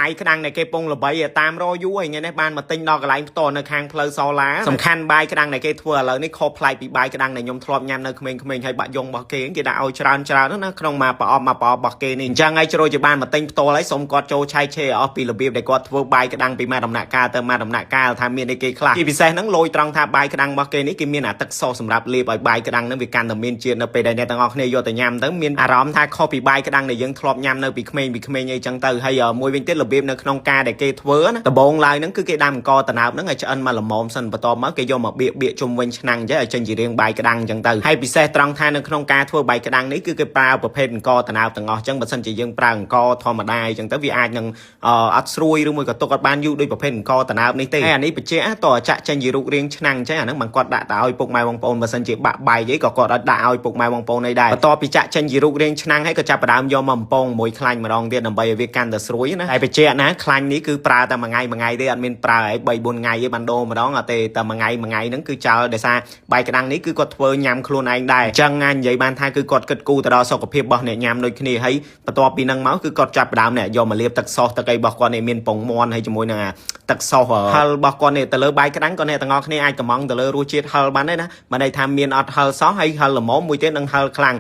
បាយក្តាំងដែលគេពងល្បីតាមរយូរហើយថ្ងៃនេះបានមកទិញដល់កន្លែងផ្ទាល់នៅខាងផ្លូវសូឡាសំខាន់បាយក្តាំងដែលគេធ្វើឥឡូវនេះខុសប្លែកពីបាយក្តាំងដែលខ្ញុំធ្លាប់ញ៉ាំនៅក្មេងៗហើយបាក់យងរបស់គេគេដាក់ឲ្យច្រើនច្រើនណាក្នុងមួយប្រអប់មួយប្រអប់របស់គេនេះអញ្ចឹងហើយជ្រុលជាបានមកទិញផ្ទាល់ហើយសូមគាត់ចូលឆែកឆេរអស់ពីរបៀបដែលគាត់ធ្វើបាយក្តាំងពីមួយដំណាក់កាលទៅមួយដំណាក់កាលថាមានអីគេខ្លះជាពិសេសហ្នឹងលយត្រង់ថាបាយក្តាំងរបស់គេនេះគេមានអាទឹកសសម្រាប់លាបឲ្យបាយក្តាំងហ្នឹងវាកាន់តែមានជាតិនៅពេលដែលអ្នកទាំងអស់គ្នាយកទៅញ៉ាំទៅមានអារម្មណ៍ថាខុសពីបាយក្តាំងដែលយើងធ្លាប់ញ៉ាំនៅពីក្មេងពីក្មេងអីចឹងទៅហើយមួយវិញទៀតរបៀបនៅក្នុងការដែលគេធ្វើណាដំបូងឡើយហ្នឹងគឺគេដាំអង្ករដំណើបហ្នឹងឲ្យឆ្អិនមកល្មមសិនបន្ទាប់មកគេយកមកបៀកបៀកជុំវិញឆ្នាំងអញ្ចឹងឲ្យចេញជារាងបាយក្តាំងអញ្ចឹងទៅហើយពិសេសត្រង់ថានៅក្នុងការធ្វើបាយក្តាំងនេះគឺគេប្រើប្រភេទអង្ករដំណើបទាំងអស់អញ្ចឹងបើសិនជាយើងប្រើអង្ករធម្មតាអញ្ចឹងទៅវាអាចនឹងអត់ស្រួយឬមួយក៏ទុកអត់បានយូរដូចប្រភេទអង្ករដំណើបនេះទេហើយអានេះបញ្ជាក់តើចាក់ចេញជារូបរាងឆ្នាំងអញ្ចឹងអាហ្នឹងមិនគាត់ដាក់ទៅឲ្យពុកម៉ែបងប្អូនបើសិនជាបាក់បែកអីក៏គាត់អត់ដាក់ឲ្យពុកម៉ែបងប្អូនអីដែរបន្ទាប់ពីចាក់ចេញជារូបរាងឆ្នាំងហើយក៏ចាប់ផ្ដើមយកមកបំពងមួយខ្លាញ់ម្ដងទៀតដើម្បីឲ្យវាកាន់តែស្រួយណាហើយបញ្ជាក់ណាខ្លាញ់នេះគឺប្រើតែមួយថ្ងៃមួយថ្ងៃទេអត់មានប្រើឲ្យ3 4ថ្ងៃទេបានដូរម្ដងអត់ទេតែមួយថ្ងៃមួយថ្ងៃហ្នឹងគឺចោលដោយសារបាយក្តាំងនេះគឺគាត់ធ្វើញ៉ាំខ្លួនឯងដែរអញ្ចឹងអាចនិយាយបានថាគឺគាត់គិតគូរទៅដល់សុខភាពរបស់អ្នកញ៉ាំដូចគ្នាហើយបន្ទាប់ពីហ្នឹងមកគឺគាត់ចាប់ផ្ដើមអ្នកយកមកលាបទឹកសោសទឹកអីរបស់គាត់នេះមានពងមាន់ហើយជាមួយនឹងអាទឹកសោសហឹលរបស់គាត់នេះទៅលើបាយក្តាំងក៏អ្នកទាំងអស់គ្នាអាចកំងទៅលើរសជាតិហឹលបានដែរណាមិនន័យថាមានអត់ហឹលសោះហើយហឹលល្មមមួយទៀតនឹងហឹលខ្លាំង។